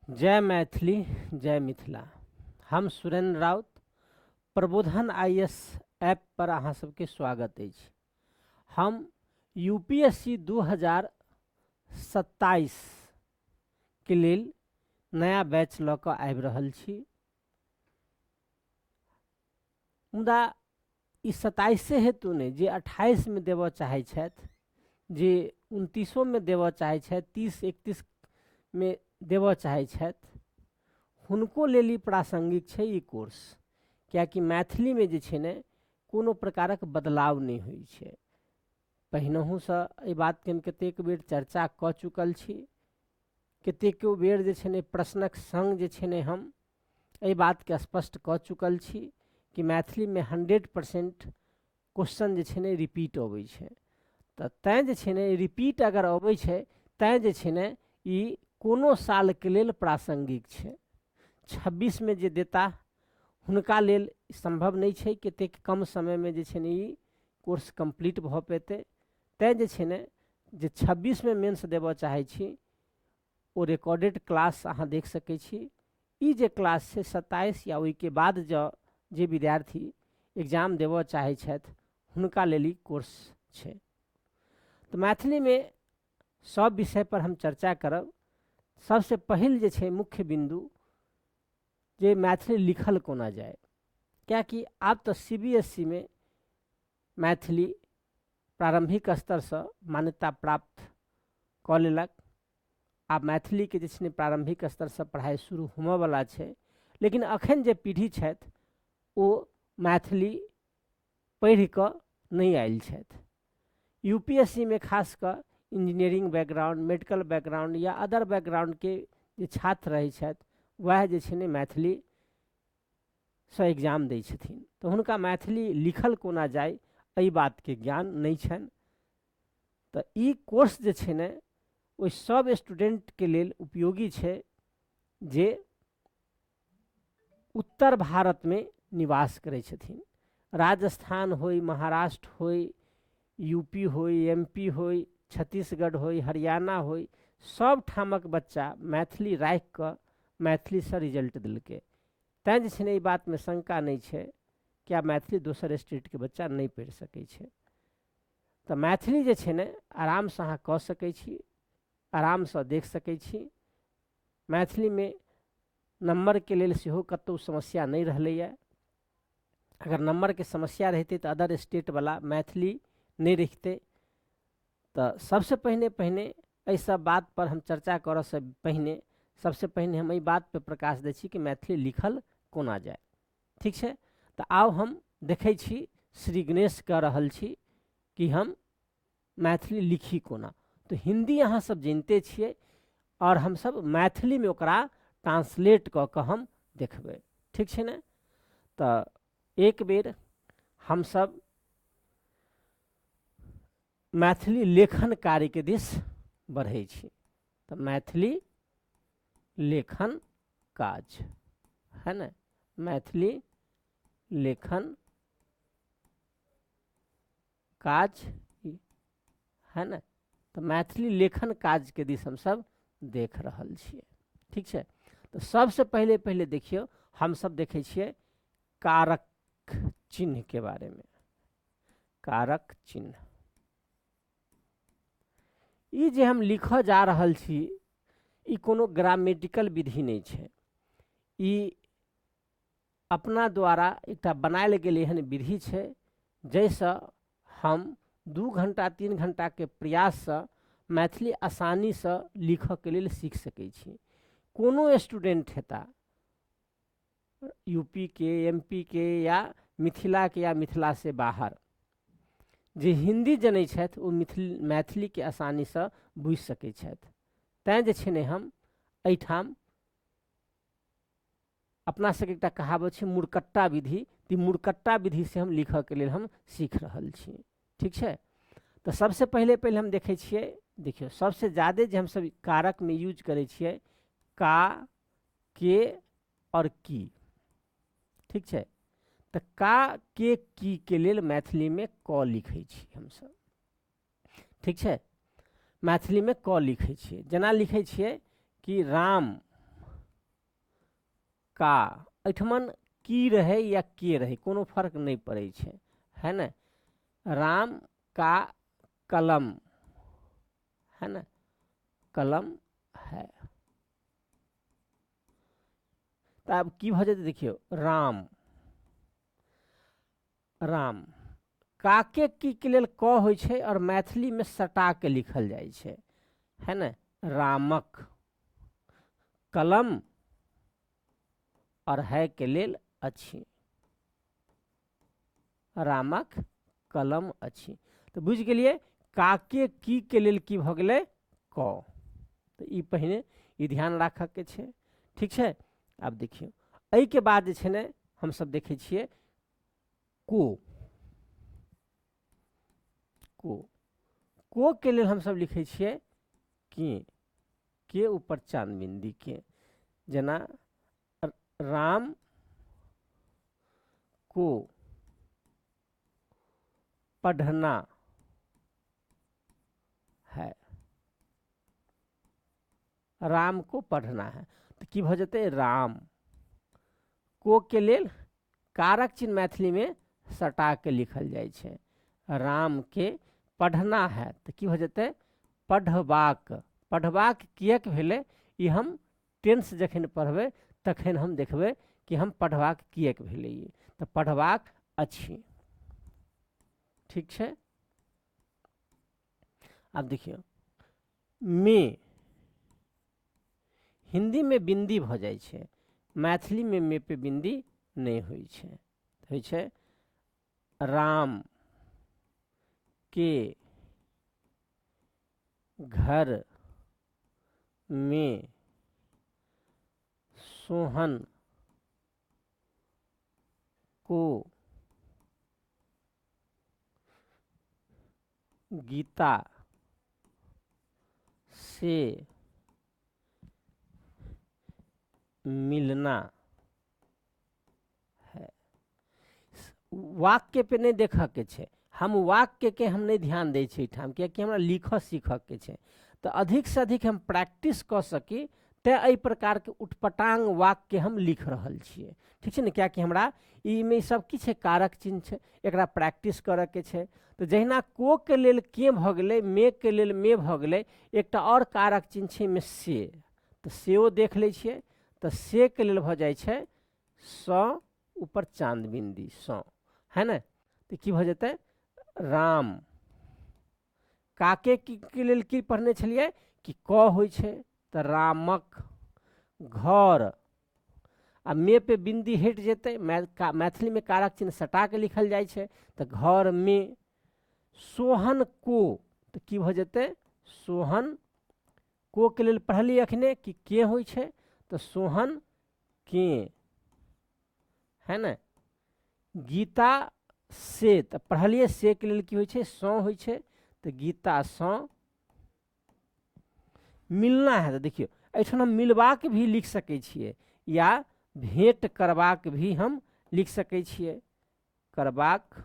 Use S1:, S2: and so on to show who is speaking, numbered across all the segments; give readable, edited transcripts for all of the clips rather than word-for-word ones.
S1: जय मैथिली जय मिथिला। हम सुरेंद्र राउत प्रबोधन I S app पर अहाँ सबके स्वागत अछि। हम यू पी एस सी 2027 के लेल नया बैच लऽ कऽ आबि रहल छी। मुदा ई 27 हेतु नहि, जे 28 में देबऽ चाहै छथि, जे 29 में देबऽ चाहै छथि, 30 31 में देबऽ चाहै छथि, हुनको लेल ई प्रासंगिक छै ई कोर्स। किएकि मैथिलीमे जे छै ने कोनो प्रकारक बदलाव नहि होइ छै। पहिनहुसँ एहि बातके हम कतेक बेर चर्चा कऽ चुकल छी, कतेको बेर जे छै ने प्रश्नक सङ्ग जे छै ने हम एहि बातके स्पष्ट कऽ चुकल छी कि मैथिलीमे 100% क्वेश्चन जे छै ने रिपीट अबै छै। तऽ तैँ जे छै ने रिपीट अगर अबै छै तैँ जे छै ने ई कोनो सालके लेल प्रासंगिक छै। 26मे जे देता हुनका लेल सम्भव नहि छै, कतेक कम समयमे जे छै ने ई कोर्स कम्प्लीट भऽ पेतै। तैँ जे छै ने जे 26मे मेन्स देबऽ चाहै छी ओ रिकॉर्डेड क्लास अहाँ देख सकै छी। ई जे क्लास छै 27 या ओहिके बाद जँ जे विद्यार्थी एग्जाम देबऽ चाहै छथि हुनका लेल ई कोर्स छै। तऽ मैथिलीमे सब विषय पर हम चर्चा करब। सबसे पहिल जे छै मुख्य बिन्दु जे मैथिली लिखल कोना जाय, किएकि आब तऽ सी बी एस सी मे मैथिली प्रारम्भिक स्तरसँ मान्यता प्राप्त कऽ लेलक। आब मैथिलीके जे छै ने प्रारम्भिक स्तरसँ पढ़ाइ शुरू होमऽवला छै। लेकिन अखन जे पीढ़ी छथि ओ मैथिली पढ़ि कऽ नहि आयल छथि। यू पी एस सी मे खास कऽ इंजीनियरिंग बैकग्राउंड, मेडिकल बैकग्राउंड या अदर बैकग्राउंडके जे छात्र रहै छथि वएह जे छै ने मैथिली सँ एग्जाम दै छथिन। तऽ हुनका मैथिली लिखल कोना जाय एहि बातके ज्ञान नहि छनि। तऽ ई कोर्स जे छै ने ओहि सब स्टूडेंटके लेल उपयोगी छै जे उत्तर भारतमे निवास करै छथिन। राजस्थान होइ, महाराष्ट्र होइ, यू पी होइ, एम पी होइ, छत्तीसगढ़ होइ, हरियाणा होइ, सब ठामक बच्चा मैथिली राखि कऽ मैथिलीसँ रिजल्ट देलकै। तैँ जे छै ने एहि बातमे शंका नहि छै कि आब मैथिली दोसर स्टेटके बच्चा नहि पढ़ि सकै छै। तऽ मैथिली जे छै ने आरामसँ अहाँ कऽ सकै छी, आरामसँ देख सकै छी। मैथिलीमे नम्बरके लेल सेहो कतहु समस्या नहि रहलैए। अगर नम्बरके समस्या रहितै तऽ अदर स्टेटवला मैथिली नहि रखितै। तऽ सबसँ पहिने पहिने एहि सब बात पर हम चर्चा करऽसँ पहिने सबसँ पहिने हम एहि बात पर प्रकाश दै छी कि मैथिली लिखल कोना जाय। ठीक छै, तऽ आब हम देखै छी श्री गणेश कऽ रहल छी कि हम मैथिली लिखी कोना। तऽ हिन्दी अहाँ सब जनिते छियै आओर हमसब मैथिलीमे ओकरा ट्रांसलेट कऽ कऽ हम देखबै। ठीक छै ने। तऽ एक बेर हमसब मैथिली लेखन कार्यके दिस बढ़ै छी। तऽ मैथिली लेखन काज है ने, मैथिली लेखन काज है ने। तऽ मैथिली लेखन काजके दिस हमसब देख रहल छियै। ठीक छै, तऽ सबसँ पहिले पहिले देखियौ हमसब देखै छियै कारक चिन्हके बारेमे। कारक चिन्ह ई जे हम लिखऽ जा रहल छी ई कोनो ग्रामेटिकल विधि नहि छै। ई अपना द्वारा एकटा बनायल गेल एहन विधि छै जाहिसँ हम 2 घंटा 3 घंटाके प्रयाससँ मैथिली आसानीसँ लिखऽके लेल सीख सकै छी। कोनो स्टूडेंट हेता यू पी के, एम पी के या मिथिला के या मिथिला से बाहर, जे हिन्दी जनै छथि ओ मैथिलीके आसानीसँ बुझि सकै छथि। तैँ जे छै ने हम एहिठाम अपना सबके एकटा कहावत छै मुरकट्टा विधि, तऽ मुरकट्टा विधिसँ हम लिखऽके लेल हम सीख रहल छी। ठीक छै, तऽ सबसँ पहिले पहिले हम देखै छियै, देखियौ सबसँ ज्यादे जे हमसब कारकमे यूज करै छियै का, के आओर की। ठीक छै, तऽ का, के, की के लेल मैथिलीमे क लिखै छी हमसब। ठीक छै, मैथिलीमे क लिखै छियै। जेना लिखै छियै कि राम का एहिठमन की रहै या के रहै कोनो फर्क नहि पड़ै छै, है ने। राम का कलम, है ने, कलम है। तऽ आब की भऽ जेतै देखियौ, राम राम काके की के लेल क होइ छै आओर मैथिलीमे सटा के लिखल जाइ छै, है ने। रामक कलम और है के लेल अछि, रामक कलम अछि। तऽ बुझि गेलियै काके की के लेल की भऽ गेलै क। तऽ ई पहिने ई ध्यान राखऽके छै, ठीक छै। आब देखियौ एहिके बाद जे छै ने हमसब देखै छियै को। को, को के लेल हमसब लिखै छियै के, के ऊपर चांद बिंदी के। जेना राम को पढ़ना है, राम को पढ़ना है, तऽ की भऽ जेतै राम। को के लेल कारक चिन्ह मैथिलीमे सटा के लिखल जाइ छै। राम के पढ़ना है तऽ की भऽ जेतै पढ़बाक। पढ़बाक किएक भेलै ई हम टेंस जखन पढ़बै तखन हम देखबै कि हम पढ़बाक किएक भेलै ई, तऽ पढ़बाक अछि, ठीक छै। आब देखियौ मे, हिन्दीमे बिन्दी भऽ जाइ छै, मैथिलीमे मे पे बिन्दी नहि होइ छै, होइ छै राम के घर में सोहन को गीता से मिलना है। वाक्य पे नहि देखऽके छै, हम वाक्यके हम नहि ध्यान दै छी एहिठाम, कियाकि हमरा लिखऽ सीखऽके छै। तऽ अधिकसँ अधिक हम प्रैक्टिस कऽ सकी तैँ एहि प्रकारके उटपटांग वाक्य हम लिख रहल छियै, ठीक छै ने। कियाकि हमरा ईमे सब की छै, कारक चिन्ह छै, एकरा प्रैक्टिस करऽके छै। तऽ जहिना को के लेल के भऽ गेलै, मे के लेल मे भऽ गेलै, एकटा आओर कारक चिन्ह छै एहिमे से, तऽ सेहो देख लै छियै। तऽ से के लेल भऽ जाइ छै सँ ऊपर चाँद बिन्दी सँ, है ने। तऽ की भऽ जेतै राम। काके की के लेल की पढ़ने छलियै कि क होइ छै, तऽ रामक घर, आ मे पे बिन्दी हटि जेतै, मैथिलीमे कारक चिन्ह सटा के लिखल जाइ छै, तऽ घर में सोहन को, तऽ की भऽ जेतै सोहन। को के लेल पढ़लियै अखने कि के होइ छै, तऽ सोहन के, है ने। गीता से, तऽ पढ़लियै से के लेल की होइ छै, सँ होइ छै, तऽ गीता सँ मिलना है। तऽ देखियौ एहिठाम हम मिलबाक भी लिख सकै छियै या भेंट करबाक भी हम लिख सकै छियै, करबाक,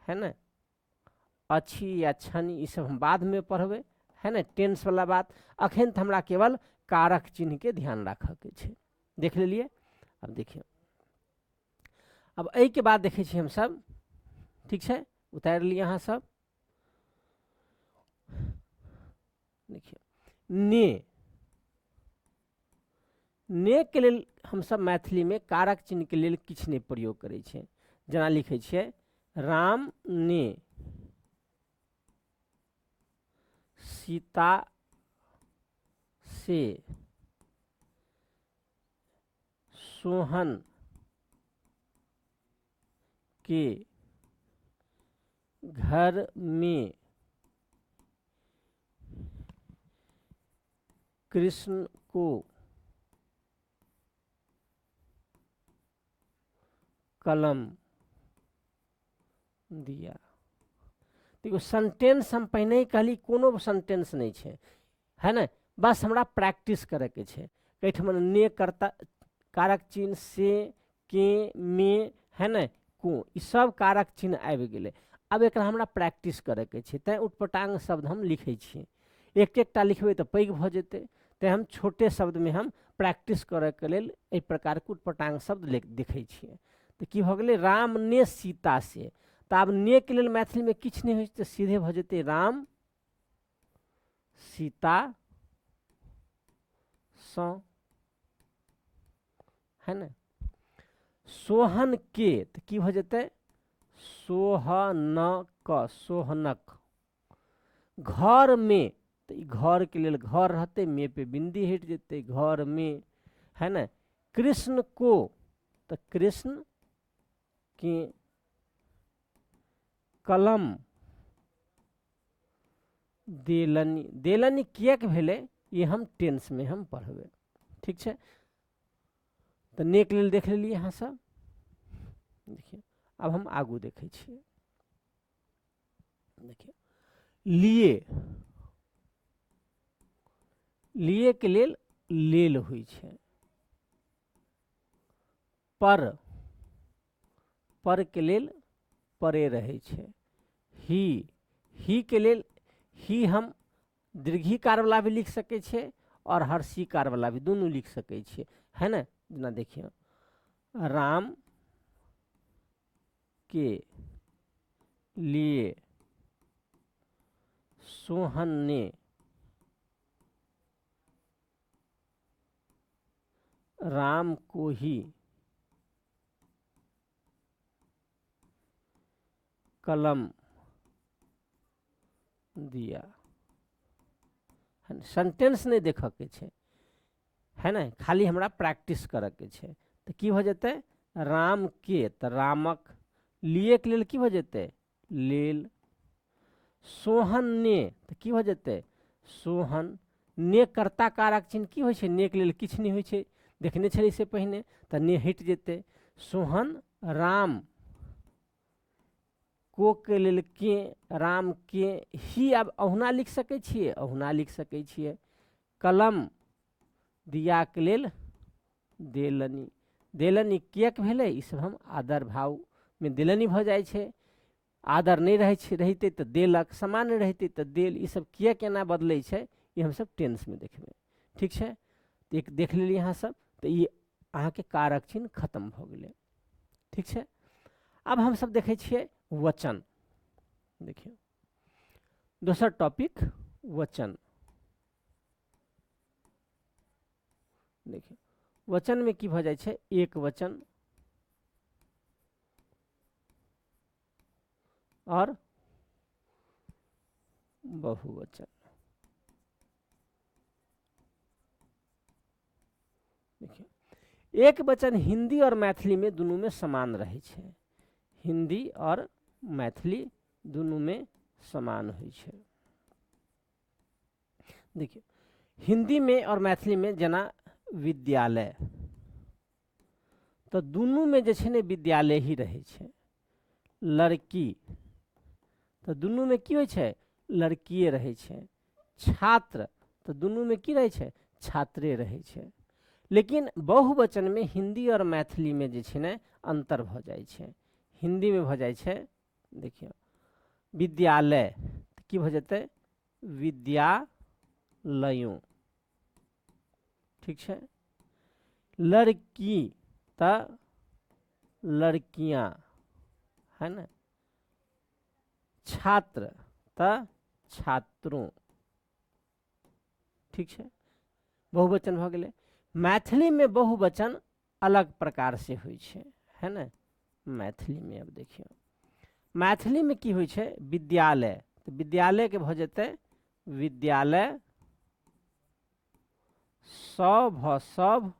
S1: है ने। अछि या छनि ई सब हम बादमे पढ़बै, है ने, टेंसवला बात। अखन तऽ हमरा केवल कारक चिन्हके ध्यान राखऽके छै। देख लेलियै। आब देखियौ, आब एहिके बाद देखै छियै हमसब, ठीक छै, उतारि लिअ अहाँ सब। देखियौ ने, ने के लेल हमसब मैथिलीमे कारक चिन्हके लेल किछु नहि प्रयोग करै छियै। जेना लिखै छियै राम ने सीता से सोहन के घर में कृष्ण को कलम दिया। देखियौ सेंटेंस हम पहिने ही कहली कोनो सेंटेंस नहि छै, है ने, बस हमरा प्रैक्टिस करैके छै। एहिठमन ने कर्ता कारक चिन्ह से के मे, है ने, को, ई सब कारक चिन्ह आबि गेलै। आब एकरा हमरा प्रैक्टिस करैके छै, तैँ उटपटांग शब्द हम लिखै छियै। एक एकटा लिखबै तऽ पैघ भऽ जेतै, तैँ हम छोटे शब्दमे हम प्रैक्टिस करैके लेल एहि प्रकारके उटपटांग शब्द देखै छियै। तऽ की भऽ गेलै? राम ने सीता से। तऽ आब ने के लेल मैथिलीमे किछु नहि होइ छै, तऽ सीधे भऽ जेतै राम सीता सँ, है ने? सोहन के, तऽ की भऽ जेतै? सोहनक, सोहनक। घर में, तऽ ई घर के लेल घर रहतै, मे पे बिंदी हटि जेतै, घर में, है ने? कृष्ण को, तऽ कृष्ण के कलम देलनि। देलनि किएक भेलै ई हम टेंसमे हम पढ़बै, ठीक छै? तऽ नेक लेल देख लेलियै अहाँ सब। देखियौ, आब हम आगू देखै छियै। देखियौ, लिए, लिए के लेल लेल होइ छै। पर, पर के लेल परे रहै छै। ही, ही के लेल ही हम दीर्घीकार वाला भी लिख सकै छियै और हर्षीकार वाला भी, दुनू लिख सकै छियै, है ने? जेना देखियौ, राम के लिए सोहन ने राम को ही कलम दिया। सेंटेंस नहि देखऽके छै, है ने? खाली हमरा प्रैक्टिस करऽके छै। तऽ की भऽ जेतै? राम के, तऽ रामक। लिए के लेल की भऽ जेतै? लेल। सोहन ने, तऽ की भऽ जेतै? सोहन ने। कर्ता कारक चिन्ह की होइ छै? ने के लेल किछु नहि होइ छै, देखने छलियै से पहिने, तऽ ने हटि जेतै। सोहन राम, को के लेल के, राम के ही। आब अहुना लिख सकै छियै, अहुना लिख सकै छियै। कलम दियाके लेल देलनि। देलनि किएक भेलै? ई सब हम आदर भावमे देलनि भऽ जाइ छै। आदर नहि रहै छै, रहितै तऽ देलक, सामान्य रहितै तऽ देल। ई सब किएक एना बदलै छै, ई हमसब टेंसमे देखबै, ठीक छै? तऽ एक देख लेलियै अहाँ सब, तऽ ई अहाँके कारक चिन्ह खतम भऽ गेलै, ठीक छै? आब हमसब देखै छियै वचन। देखियौ, दोसर टॉपिक वचन। देखियौ, वचनमे की भऽ जाइ छै? एक वचन और बहुवचन। देखियौ, एक वचन हिंदी और मैथिली में दुनू में समान रहै छै। हिंदी और मैथिली दुनू में समान होइ छै। देखियौ, हिंदी में और मैथिली में जेना विद्यालय, तऽ दुनू में जे छै ने विद्यालय ही रहै छै। लड़की, तऽ दुनू में की होइ छै? लड़किए रहै छै। छात्र, तऽ दुनू में की रहै छै? छात्रे रहै छै। लेकिन बहुवचन में हिंदी और मैथिली में जे छै ने अंतर भऽ जाइ छै। हिंदी में भऽ जाइ छै, देखियौ, विद्यालय, तऽ की भऽ जेतै? विद्यालयों, ठीक छै? लड़की, तऽ लड़कियां, है ने? छात्र, तऽ छात्रों, ठीक छै? बहुवचन भऽ गेलै। मैथिलीमे बहुवचन अलग प्रकार से होइ छै, है ने? मैथिलीमे आब देखियौ, मैथिलीमे की होइ छै? विद्यालय, तऽ विद्यालयके भऽ जेतै विद्यालय सब सब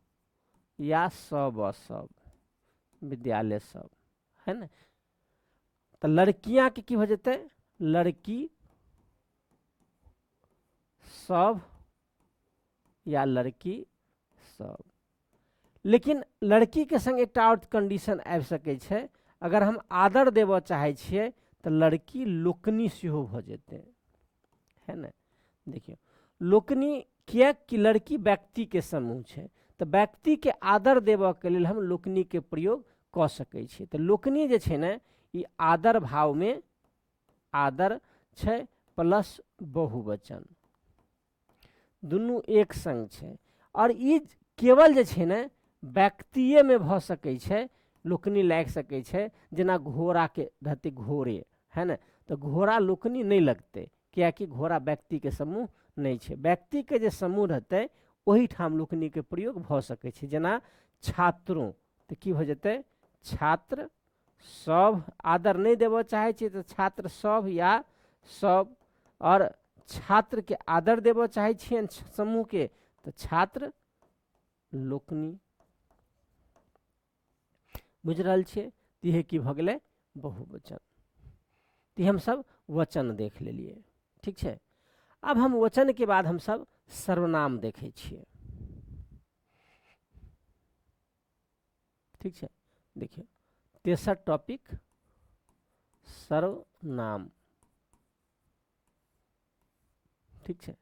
S1: या सब सब, विद्यालय सब, है ने? तऽ लड़कियाँके की भऽ जेतै? लड़की सब या लड़की सब। लेकिन लड़कीके संग एकटा आओर कंडीशन आबि सकै छै। अगर हम आदर देबऽ चाहै छियै तऽ लड़की लोकनि सेहो भऽ जेतै, है ने? देखियौ, लोकनि किएक कि लड़की व्यक्तिके समूह छै, तऽ व्यक्तिके आदर देबऽके लेल हम लोकनिके प्रयोग कऽ सकै छियै। तऽ लोकनि जे छै ने, ई आदर भावमे आदर छै प्लस बहुवचन, दुनू एक संग छै। आओर ई केवल जे छै ने व्यक्तिएमे भऽ सकै छै, लोकनि लागि सकै छै। जेना घोड़ाके रहतै घोड़े, है ने, तऽ घोड़ा लोकनि नहि लगतै, किएकि घोड़ा व्यक्तिके समूह नहि छै। व्यक्तिके जे समूह रहतै ओहिठाम लोकनिके प्रयोग भऽ सकै छै। जेना छात्रों, तऽ की भऽ जेतै? छात्र सब। आदर नहि देबऽ चाहै छियै तऽ छात्र सब या सब, आओर छात्रके आदर देबऽ चाहै छियनि समूहके तऽ छात्र लोकनि। बुझि रहल छियै? तऽ इहे की भऽ गेलै? बहुवचन। तऽ हमसब वचन देख लेलियै, ठीक छै। आब हम वचनके बाद हमसब सर्वनाम देखै छियै, ठीक छै। देखियौ तेसर टॉपिक सर्वनाम, ठीक छै।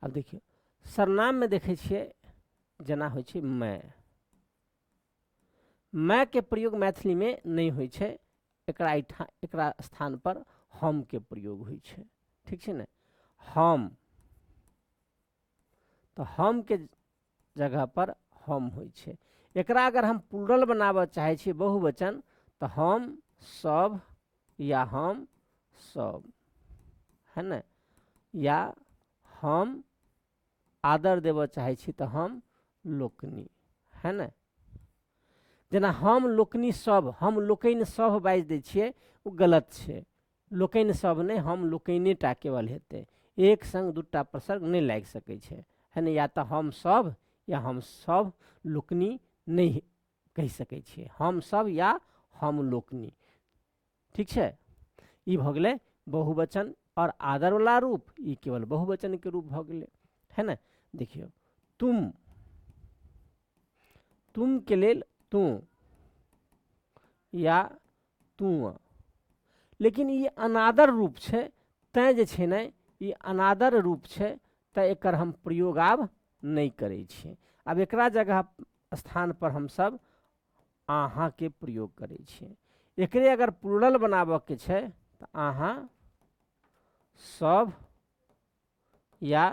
S1: आब देखियौ सर्वनाममे देखै छियै जेना होइ छै मैं। मैं के प्रयोग मैथिलीमे नहि होइ छै, एकरा एहिठाम एकरा स्थान पर हम के प्रयोग होइ छै, ठीक छै ने। हम तऽ हम के जगह पर हम होइ छै। एकरा अगर हम प्लुरल बनाबऽ चाहै छियै बहुवचन तऽ हम सब या हम सब, है ने, या हम आदर देबऽ चाहै छी तऽ हम लोकनि, है ने। जेना हम लोकनि सब, हम लोकनि सब बाजि दै छियै, ओ गलत छै। लोकनि सब नहि, हम लोकनि टा केवल हेतै। एक संग दूटा प्रसर्ग नहि लागि सकै छै, है ने। या तऽ हम सब या हम सब लोकनि नहि कहि सकै छियै, हम सब या हम लोकनि, ठीक छै। ई भऽ गेलै बहुवचन आओर आदरवला रूप, ई केवल बहुवचनके रूप भऽ गेलै, है ने। देखियौ तुम, तुमके लेल तू या तू, लेकिन ई अनादर रूप छै, तैँ जे छै ने ई अनादर रूप छै, तैँ एकर हम प्रयोग आब नहि करै छियै। आब एकरा जगह स्थान पर हमसब अहाँके प्रयोग करै छियै। एकरे अगर प्लुरल बनाबऽके छै तऽ अहाँ सब या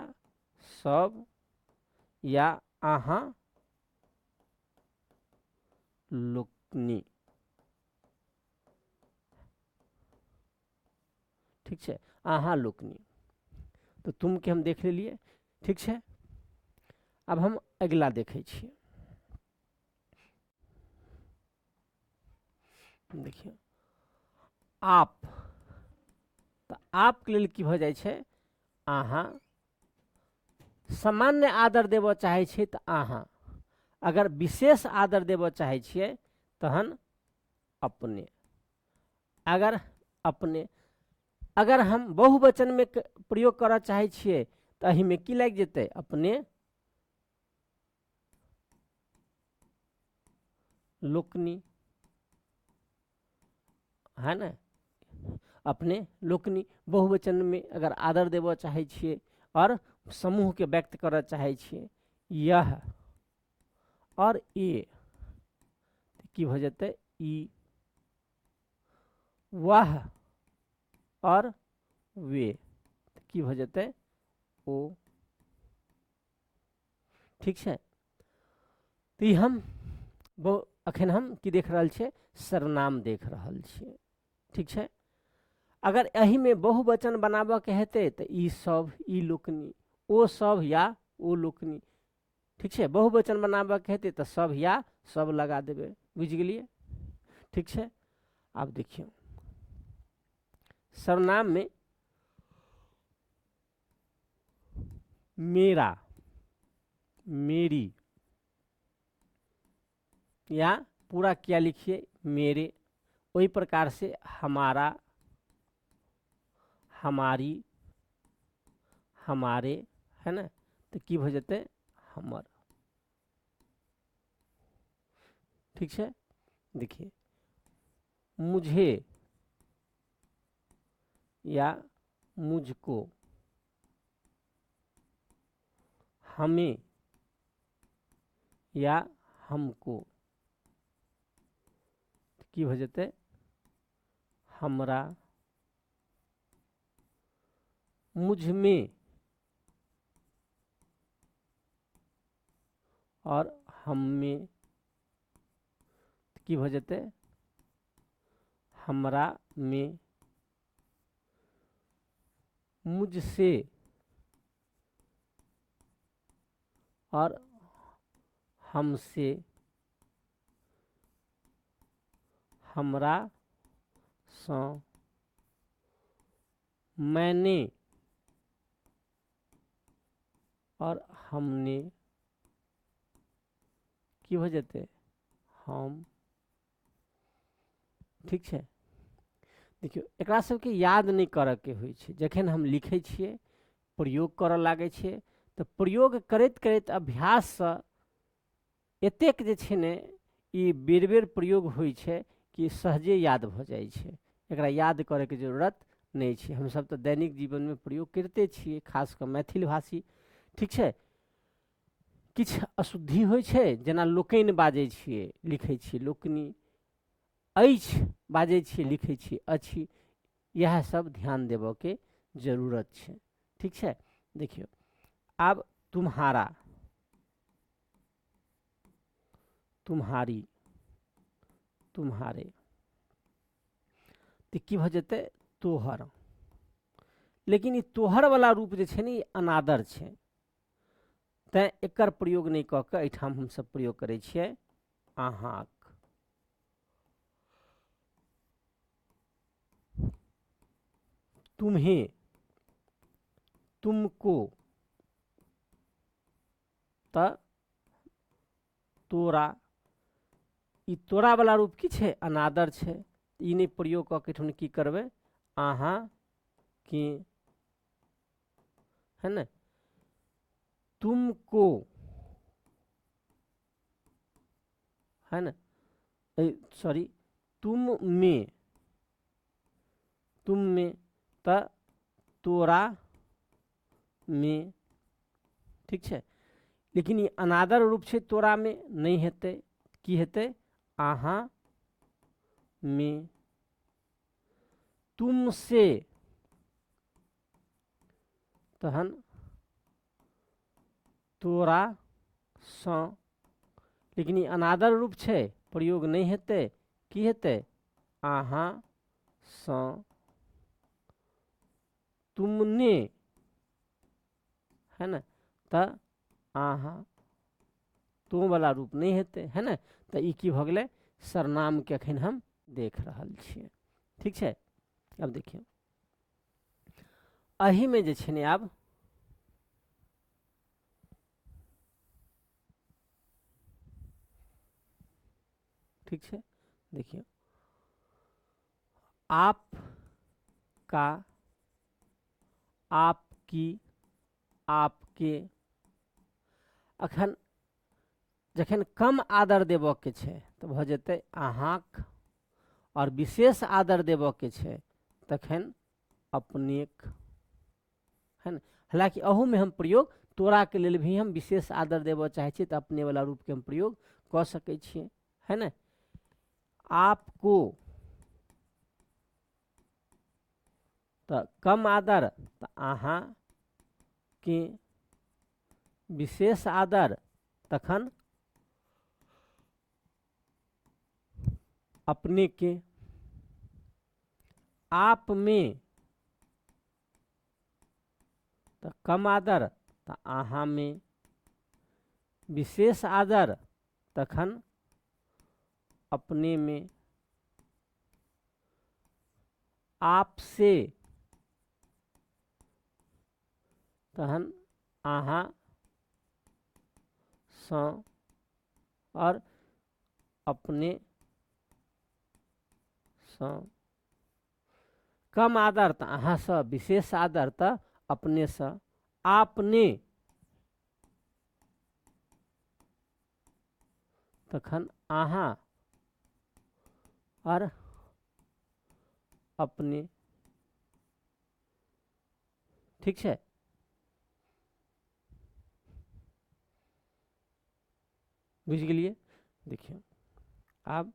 S1: सब या अहाँ लोकनि, ठीक छै, अहाँ लोकनि। तऽ तुमके हम देख लेलियै, ठीक छै। आब हम अगिला देखै छियै। देखियौ आप, तऽ आपके लेल की भऽ जाइ छै? अहाँ। सामान्य आदर देबऽ चाहै छियै तऽ अहाँ, अगर विशेष आदर देबऽ चाहै छियै तहन अपने। अगर अपने अगर हम बहुवचनमे प्रयोग करऽ चाहै छियै तऽ एहिमे की लागि जेतै? अपने लोकनि, है ने, अपने लोकनि। बहुवचनमे अगर आदर देबऽ चाहै छियै आओर समूहके व्यक्त करऽ चाहै छियै, यह आओर ए की भऽ जेतै? ई। वह आओर वे की भऽ जेतै? ओ, ठीक छै। तऽ ई हम अखन हम की देख रहल छियै? सर्वनाम देख रहल छियै, ठीक छै। अगर एहिमे बहुवचन बनाबऽके हेतै तऽ ई सब, ई लोकनि, ओ सब या ओ लोकनि, ठीक छै। बहुवचन बनाबऽके हेतै तऽ सब या सब लगा देबै, बुझि गेलियै, ठीक छै। आब देखियौ सर्वनाममे मेरा, मेरी, या पूरा क्या लिखिए? मेरे। वही प्रकार से हमारा, हमारी, हमारे, है ना, तो की भऽ जेतै? हमर, ठीक छै। देखिए मुझे या मुझको, हमें या हमको, की भऽ जेतै? हमरा। मुझ में आओर हममे की भऽ जेतै? हमरा मे। मुझसे और हमसे, हमरा सँ। मैंने और हमने की भऽ जेतै? हम। ठीक छै। देखियौ, एकरा सबके याद नहि करऽके होइ छै। जखन हम लिखै छियै, प्रयोग करऽ लागै छियै, तऽ प्रयोग करैत करैत अभ्याससँ एतेक जे छै ने ई बेर बेर प्रयोग होइ छै कि सहजे याद भऽ जाइ छै। एकरा याद करैके जरूरत नहि छै। हमसब तऽ दैनिक जीवनमे प्रयोग करिते छियै, खास कऽ मैथिल भाषी। ठीक छै। किछु अशुद्धि होइ छै, जेना लोकनि बाजै छियै, लिखै छियै लोकनि, अछि बाजै छियै, लिखै छियै अछि। इएह सब ध्यान देबऽके जरूरत छै। ठीक छै। देखियौ आब तुम्हारा, तुम्हारी, तुम्हारे, तऽ की भऽ जेतै? तोहर। लेकिन ई तोहर वाला रूप जे छै ने, ई अनादर छै, तैँ एकर प्रयोग नहि कऽ कऽ एहिठाम हमसब प्रयोग करै छियै अहाँक। तुम्हें, तुमको, तऽ तोरा। ई तोरा वाला रूप की छै? अनादर छै। ई नहि प्रयोग कऽ के एहिठाम की करबै? अहाँ के, है ने। तुमको, है ने, सॉरी, तुम में, तुम में तऽ तोरा में। ठीक छै। लेकिन ई अनादर रूप छै, तोरा में नहि हेतै। की हेतै? अहाँ में। तुमसे, तहन तोरा सँ। लेकिन ई अनादर रूप छै, प्रयोग नहि हेतै। की हेतै? अहाँ सँ। तुमने, है ने, तऽ अहाँ, तू वाला रूप नहि हेतै, है ने। तऽ ई की भऽ गेलै? सर्वनामके एखन हम देख रहल छियै। ठीक छै। आब देखियौ एहिमे जे छै ने, आब ठीक छै, देखियौ आप का, आपकी, आपके। अखन जखन कम आदर देबऽके छै तऽ भऽ जेतै अहाँक, आओर विशेष आदर देबऽके छै तखन अपनेक, है ने। हालाँकि अहूमे हम प्रयोग तोराके लेल भी हम विशेष आदर देबऽ चाहै छियै तऽ अपने वाला रूपके हम प्रयोग कऽ सकै छियै, है ने। आपको तऽ कम आदर तऽ अहाँ के, विशेष आदर तखन अपने के। आप में तऽ कम आदर तऽ अहाँ में, विशेष आदर तखन अपने में। आपसे तहन अहाँ सँ और अपने सँ। कम आदर तऽ अहाँसँ, विशेष आदर तऽ अपनेसँ। आपने तखन अहाँ और अपने। ठीक छै, बुझि गेलियै। देखियौ आब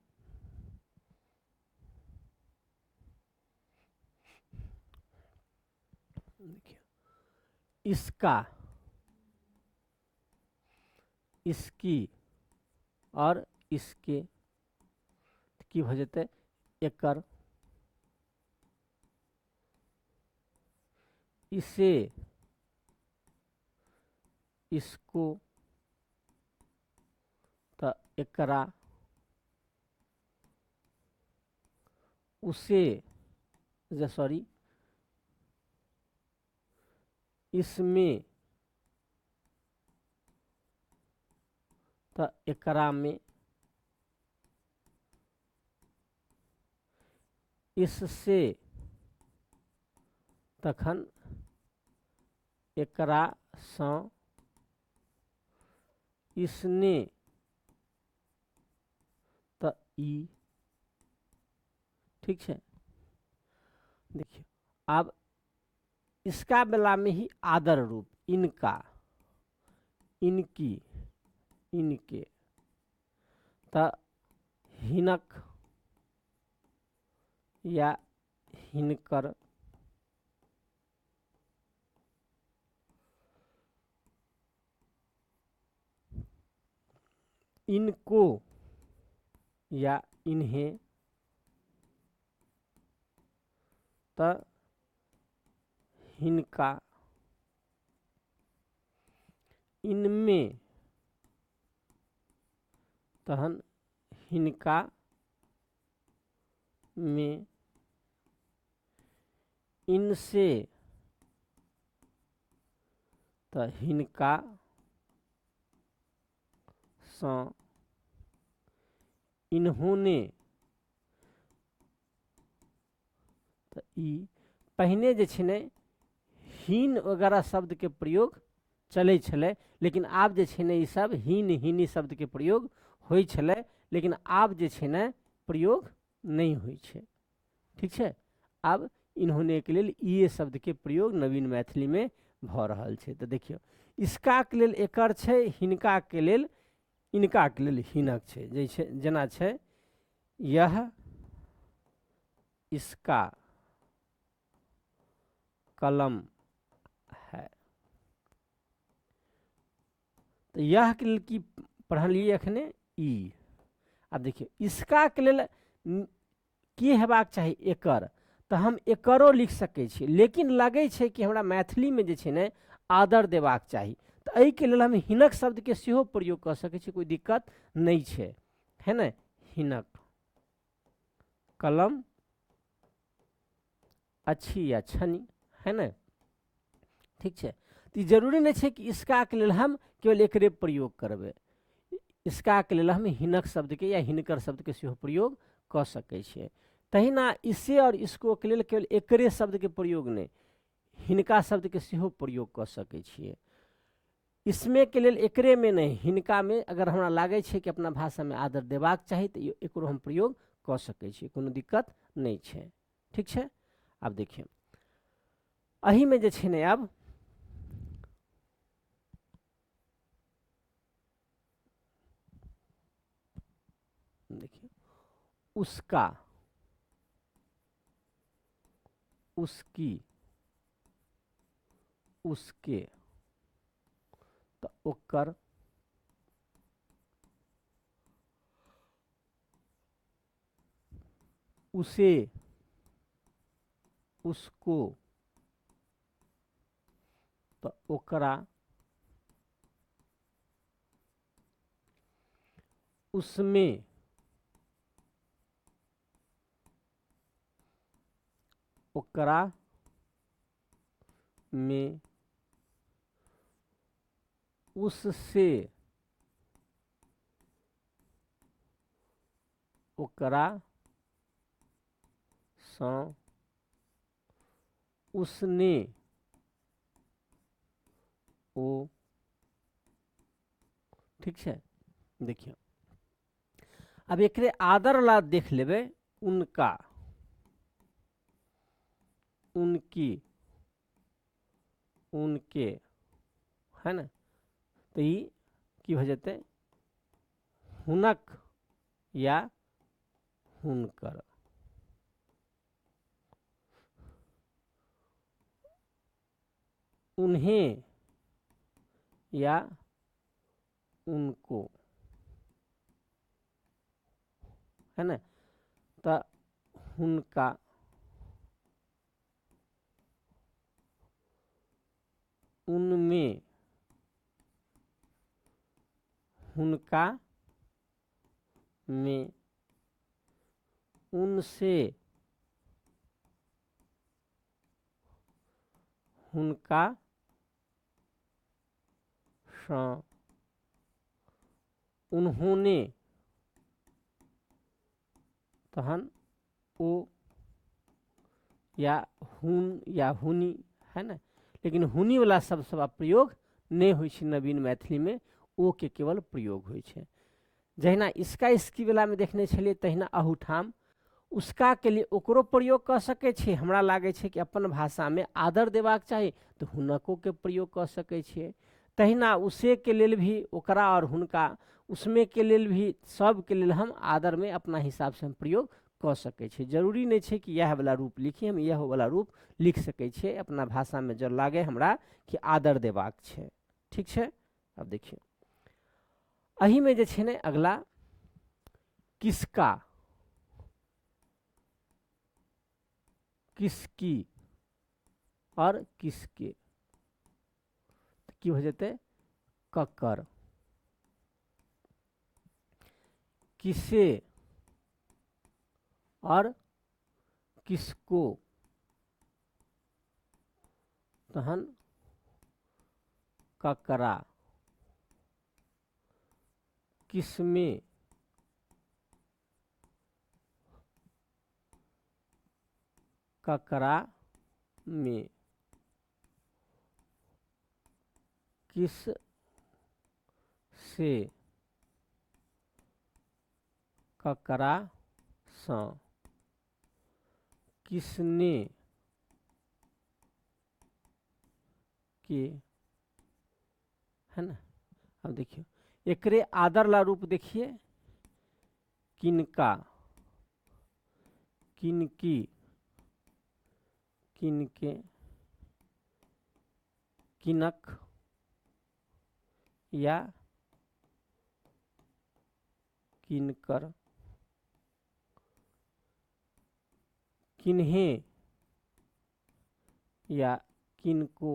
S1: देखियौ इसका, इसकी और इसके, की भऽ जेतै एकर, इसे, इसको, तऽ एकरा, उसे, सॉरी इसमें, तऽ एकरा में, इससे, तखन एकरा सँ, इसने, तऽ ई। ठीक छै। देखियौ आब इसका वाला में ही आदर रूप, इनका, इनकी, इनके, तऽ हिनक या हिनकर, इनको या इन्हें, तऽ हिनका, इनमें, तहन हिनका में, इनसे, तऽ हिनका सँ, इन्होंने, तऽ ई पहिने जे छै ने हीन वगैरह शब्दके प्रयोग चलै छलै, लेकिन आब जे छै ने ई सब हीन हीनी शब्दके प्रयोग होइ छलै, लेकिन आब जे छै ने प्रयोग नहि होइ छै। ठीक छै। आब इन्होंने के लेल ये शब्दके प्रयोग नवीन मैथिलीमे भऽ रहल छै। तऽ देखियौ इसकाके लेल एकर छै, हिनकाके लेल इनकाके लेल हिनक छै। जैसे जेना छै यह इसका कलम है, तऽ यह के लेल की पढ़लियै अखने ई। आब देखियौ इसका के लेल की हेबाक चाही एकर, तऽ हम एकरो लिख सकै छी, लेकिन लगै छै कि हमरा मैथिलीमे जे छै ने आदर देबाक चाही, तऽ एहिके लेल हम हिनक शब्दके सेहो प्रयोग कऽ सकै छी, कोइ दिक्कत नहि छै, है ने। हिनक कलम अछि या छनि, है ने। ठीक छै। तऽ ई जरूरी नहि छै कि इसकाके लेल हम केवल एकरे प्रयोग करबै, इसकाके लेल हम हिनक शब्दके या हिनकर शब्दके सेहो प्रयोग कऽ सकै छियै। तहिना इसे आओर इसको के लेल केवल एकरे शब्दके प्रयोग नहि, हिनका शब्दके सेहो प्रयोग कऽ सकै छियै। इसमे के लेल एकरे में नहि, हिनका में अगर हमरा लागै छै कि अपना भाषामे आदर देबाक चाही तऽ एकरो हम प्रयोग कऽ सकै छियै, कोनो दिक्कत नहि छै। ठीक छै। आब देखियौ एहिमे जे छै ने आब देखियौ उसका, उसकी, उसके, तऽ ओकर, उसे, उसको, तऽ ओकरा, उसमें, ओकरा में, उससे, ओकरा सँ, उसने, ओ। ठीक छै। देखियौ आब एकरे आदर ला देख लेबै, उनका, उनकी, उनके, है ने। तऽ ई की भऽ जेतै हुनक या हुनकर। उन्हें या उनको, है ने? तऽ हुनका, उनमें, हुनका में, उनसे, हुनका सँ, उन्होंने, तहन ओ या हुन या हुनी, है ने? लेकिन हुनी वाला शब्द सब आब प्रयोग नहि होइ छै नवीन मैथिलीमे, ओ के केवल प्रयोग होइ छै। जहिना इसका इसकी वलामे देखने छलियै तहिना अहूठाम उसका के लिए ओकरो प्रयोग कऽ सकै छी। हमरा लागै छै कि अपन भाषामे आदर देबाक चाही तऽ हुनको के प्रयोग कऽ सकै छियै। तहिना उसे के लेल भी ओकरा आओर हुनका, उसमे के लेल भी, सबके लेल हम आदरमे अपना हिसाबसँ हम प्रयोग कऽ सकै छियै। जरूरी नहि छै कि इएह वला रूप लिखी, हम इहो वला रूप लिख सकै छियै अपना भाषामे जँ लागै हमरा कि आदर देबाक छै। ठीक छै। आब देखियौ एहिमे जे छै ने अगला किसका, किसकी और किसके, तऽ की भऽ जेतै? ककर, किसे और किसको, तहन ककरा, किसमें, ककरा में, किस से, ककरा सँ, किसने के, है ना? अब देखियो एकरे आदर ला रूप देखिए, किनका, किनकी, किनके, किनक या किनकर, किन्हे या किनको,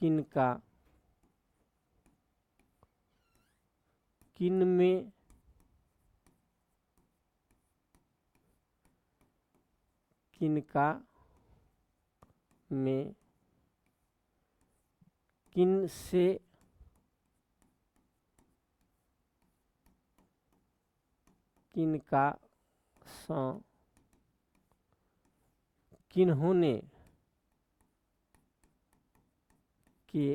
S1: किनका, किनमें, किनका में, किन से, किनका सँ, किन्होंने के,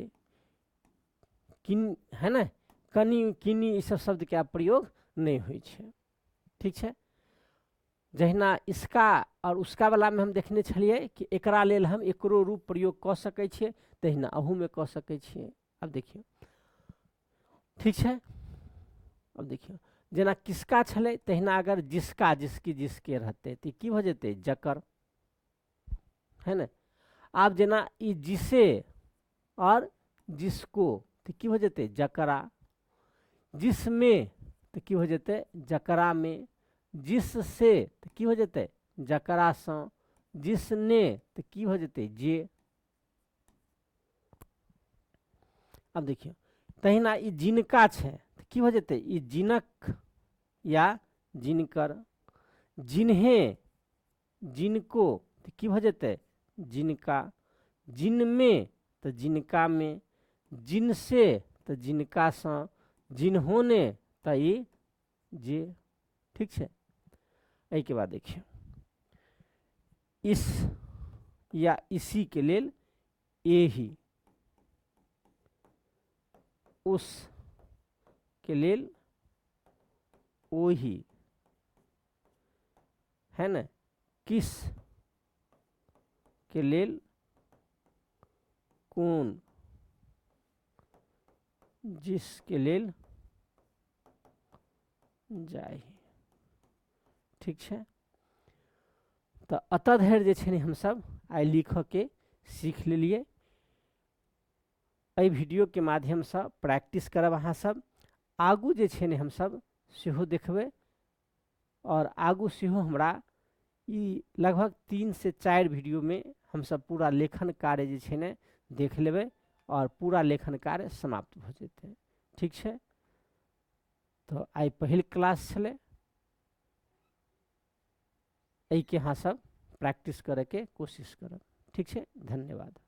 S1: किन, है ने? कनि, किनी, ई सब शब्दके आब प्रयोग नहि होइ छै। ठीक छै। जहिना इसका और उसका वलामे हम देखने छलियै कि एकरा लेल हम एकरो रूप प्रयोग कऽ सकै छियै, तहिना अहूमे कऽ सकै छियै। आब देखियौ, ठीक छै। आब देखियौ जेना किसका छलै तहिना अगर जिसका, जिसकी, जिसके रहतै तऽ की भऽ जेतै? जकर, है ने? आब जेना ई जिसे और जिसको तऽ की भऽ जेतै? जकरा। जिसमें तऽ की भऽ जेतै? जकरामे। जिससे तऽ की भऽ जेतै? जकरासँ। जिसने तऽ की भऽ जेतै? जे। आब देखियौ तहिना ई जिनका छै तऽ की भऽ जेतै? ई जिनक या जिनकर। जिन्हे, जिनको तऽ की भऽ जेतै? जिनका। जिनमे तऽ जिनकामे। जिनसे तऽ जिनकासँ। जिन्होंने तऽ ई जे। ठीक छै। एहिके बाद देखियौ इस या इसी के लेल एही, उस के लेल ओही, है ने? किस के लेल कोन, जिसके लेल जाहि। ठीक छै। तऽ एतऽ धरि जे छै ने हमसब आइ लिखऽके सीख लेलियै। एहि वीडियोके माध्यमसँ प्रैक्टिस करब अहाँ सब। आगू जे छै ने हमसब सेहो देखबै आओर आगू सेहो हमरा ई लगभग 3 से 4 वीडियोमे हमसब पूरा लेखन कार्य जे छै ने देख लेबै आओर पूरा लेखन कार्य समाप्त भऽ जेतै। ठीक छै, तऽ आइ पहिल क्लास छलै, एहिके अहाँ सब प्रैक्टिस करैके कोशिश करब। ठीक छै, धन्यवाद।